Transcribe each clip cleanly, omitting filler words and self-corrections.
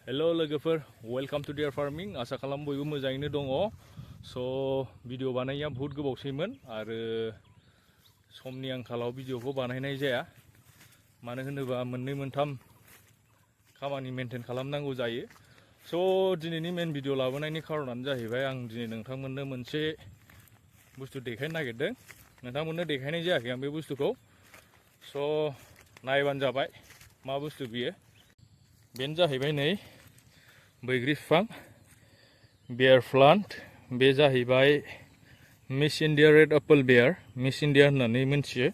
Hello लोगोफोर, welcome to dear farming. आशा खालाम बयबो मोजाङैनो दङ। स' भिडिअ बानायनाया बहुत गोबावसैमोन आरो समनि आंखालाव भिडिअखौ बानायनाय जाया। मानो होनोबा मोननै मोनथाम खामानि मेनटेन खालामनांगौ जायो। स' दिनैनि मेन भिडिअ लाबोनायनि खारनानो जाहैबाय आं दिनै नोंथांमोननो मोनसे बुस्थु देखायनो नागिरदों। नोंथांमोननो देखायनाय जायाखै आं बे बुस्थुखौ। स' नायबानो जाबाय मा बुस्थु बियो। बेनो जाहैबाय नै बैग्रि बिफां बेयार प्लान्ट। बे जाहैबाय मिस इन्डिया रेड एप्पल बेयार, मिस इन्डिया होननानै मिथियो।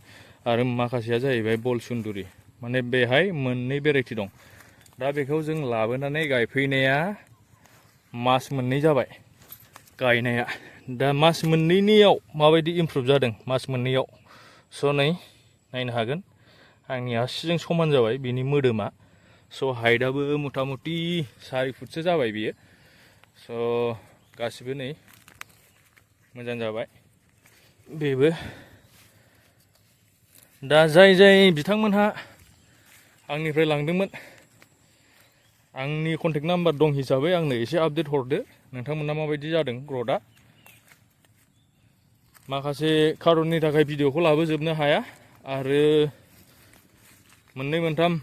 आरो माखासेया जाहैबाय बल सुन्दुरि। माने बेहाय मोननै भेराइटि दं। दा बेखौ जों लाबोनानै गायफैनाया मास मोननै जाबाय गायनाया। दा मास मोननैनियाव माबायदि इमप्रुभ जादों मास मोननैयाव, स' नै नायनो हागोन। आंनि आसिजों समान जाबाय बिनि मोदोमा। स' हाइटआबो मथा मथि 4 फुटसो जाबाय बियो। स' गासिबो नै मोजां जाबाय बेबो। दा जाय बिथांमोनहा आंनिफ्राय लांदोंमोन, आंनि कन्टेक्ट नाम्बार दं हिसाबै आंनो एसे आपडेट हरदो नोंथांमोना माबायदि जादों ग्रथआ। माखासे खारननि थाखाय भिडिअखौ लाबोजोबनो हाया आरो मोननै मोनथाम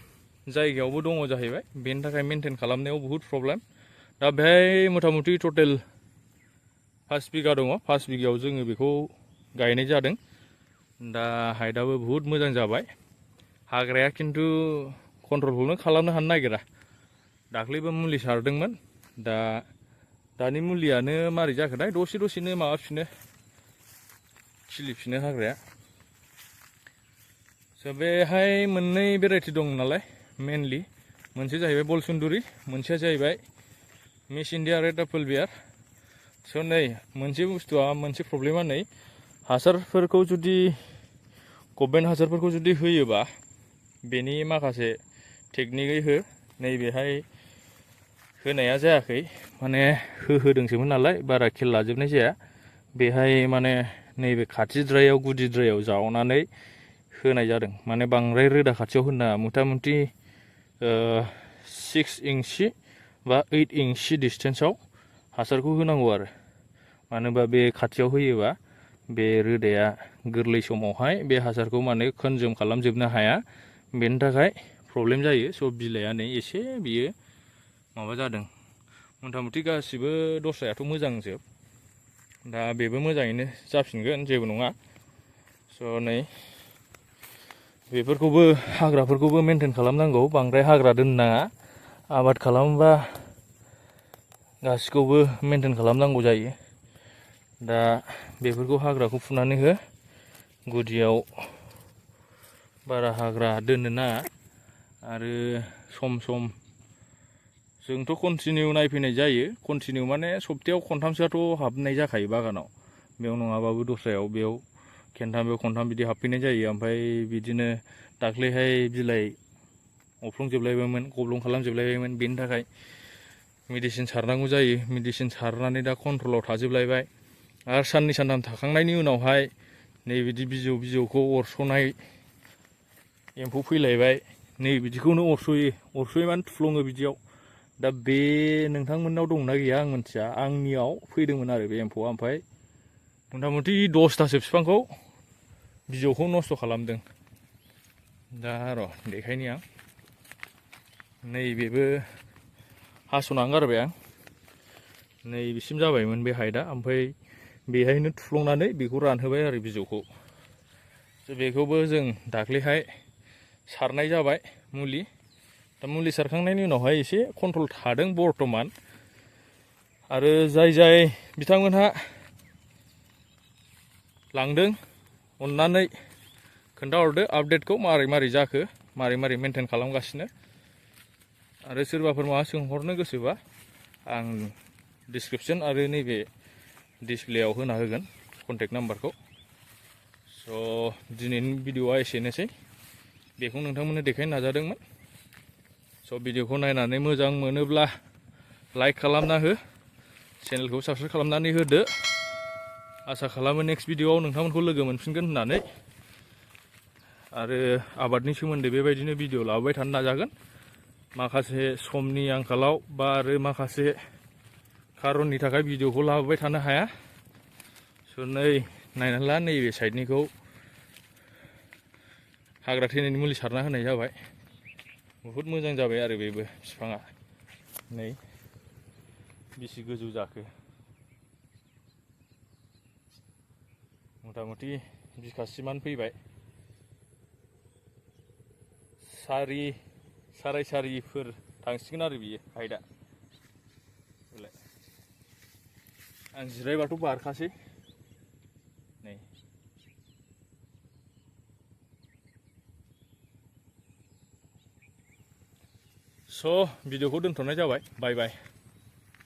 जायगायावबो दङ जाहैबाय, बेनि थाखाय मेनटेन खालामनायाव बुहुद प्रब्लेम। दा बेहाय मथा मथि टटेल 5 बिगा दङ। 5 बिगायाव जोङो बेखौ गायनाय जादों। दा हाइटआबो बुहुद मोजां जाबाय। हाग्राया खिन्थु कन्ट्रलखौनो खालामनो हानो नागिरा। दाख्लैबो मुलि सारदोंमोन। दानि मुलियानो मारै जाखोथाय, दसेनो माबाफिनो, खिलिफिनो हाग्राया। स' बेहाय मोननै भेराइटि दं नालाय मेनलि, मोनसे जाहैबाय बल सुन्दुरि, मोनसेया जाहैबाय मिस इन्डिया रेड एप्पल बेयार। स' नै मोनसे बुस्थुआ, मोनसे प्रब्लेमा नै हासारफोरखौ जुदि गभर्नमेन्ट हासारफोरखौ जुदि होयोबा, बेनि माखासे टेकनिकै नैबेहाय होनाया जायाखै। माने होदोंसोमोन नालाय बारा खेल लाजोबनाय जाया। बेहाय माने नैबे खाथिद्रायाव गुदिद्रायाव जावनानै होनाय जादों। माने बांद्राय रोदा खाथियाव होना मथा मथि 6 इंचि बा 8 इंचि डिसटेन्सआव हासारखौ होनांगौ आरो। मानो होनबा बे खाथियाव होयोबा बे रोदाया गोरलै समावहाय बे हासारखौ माने कनजिउम खालामजोबनो हाया। बेनि थाखाय प्रब्लेम जायो। स' बिलाइआ नै एसे बियो माबा जादों। मथा मथि गासिबो दस्रायाथ' मोजांजोब। दा बेबो मोजाङैनो जाफिनगोन, जेबो नङा। स' नै बेफोरखौबो, हाग्राफोरखौबो मेनटेन खालामनांगौ। बांद्राय हाग्रा दोननाङा। आबाद खालामोबा गासिखौबो मेनटेन खालामनांगौ जायो। दा बेफोरखौ हाग्राखौ फुनानै हो। गुदियाव बारा हाग्रा दोननो नाङा। आरो सम सम जोंथ' कन्टिनिउ नायफैनाय जायो। कन्टिनिउ माने सप्तायाव खनथामसोआथ' हाबनाय जाखायो बागानाव। बेयाव नङाबाबो दस्रायाव, बेयाव खनथाम बिदि हाबफैनाय जायो। ओमफ्राय बिदिनो दाख्लैहाय बिलाइ अफ्लंजोबलायबायमोन, गब्लं खालामजोबलायबायमोन। बेनि थाखाय मेडिसिन सारनांगौ जायो। मेडिसिन सारनानै दा कन्ट्रलाव थाजोबलायबाय। आरो साननै सानथाम थाखांनायनि उनावहाय नैबिदि बिजौखौ अरस'नाय एम्फौ फैलायबाय। नै बिदिखौनो अरस'यो माने थुफ्लङो बिदियाव। दा बे नोंथांमोननाव दंना गैया आं मिथिया। आंनियाव फैदोंमोन आरो बे एम्फौआ। ओमफ्राय मथा मथि 10थासो बिफांखौ बिजौखौ नस्थ' खालामदों। दा र' देखायनि आं। नैबेबो हास'नानै गारबाय आं। नैबेसिम जाबायमोन बे हाइटआ। ओमफ्राय बेहायनो थुफ्लंनानै बेखौ रानहोबाय आरो बिजौखौ। बेखौबो जों दाख्लैहाय सारनाय जाबाय मुलि। दा मुलि सारखांनायनि उनावहाय एसे कन्ट्रल थादों बर्थमान। आरो जाय बिथांमोनहा लांदों, अननानै खोन्थाहरदो आपडेटखौ, मारै जाखो, मारै मेनटेन खालामगासिनो। आरो सोरबाफोर माबा सोंहरनो गोसोबा आं डिसक्रिपसन आरो नैबे डिसप्लेयाव होना होगोन कन्टेक्ट नाम्बारखौ। स' दिनैनि भिडिअआ एसेनोसै। बेखौ नोंथांमोननो देखायनो नाजादोंमोन। स' भिडिअखौ नायनानै मोजां मोनोब्ला लाइक खालामना हो, चेनेलखौ साबस्क्राइब खालामनानै होदो। आसा खालामो नेक्स्ट भिडिअआव नोंथांमोनखौ लोगो मोनफिनगोन होननानै। आरो आबादनि सोमोन्दै बेबायदिनो भिडिअ लाबोबाय थानो नाजागोन। माखासे समनि आंखालाव बा आरो माखासे खारननि थाखाय भिडिअखौ लाबोबाय थानो हाया। स' नै नायनानै ला नैबे साइडनिखौ हाग्रा थैनायनि मुलि सारना होनाय जाबाय। बहुद मोजां जाबाय आरो बेबो बिफाङा नै बेसे गोजौ जाखो। मथा मथि बिखासिमानो फैबाय। साराय सारिफोर थांसिगोन आरो बियो हाइटआ। आं जिरायबाथ' बारखासै नै। स' भिडिअखौ दोनथ'नाय जाबाय। बाय बाय।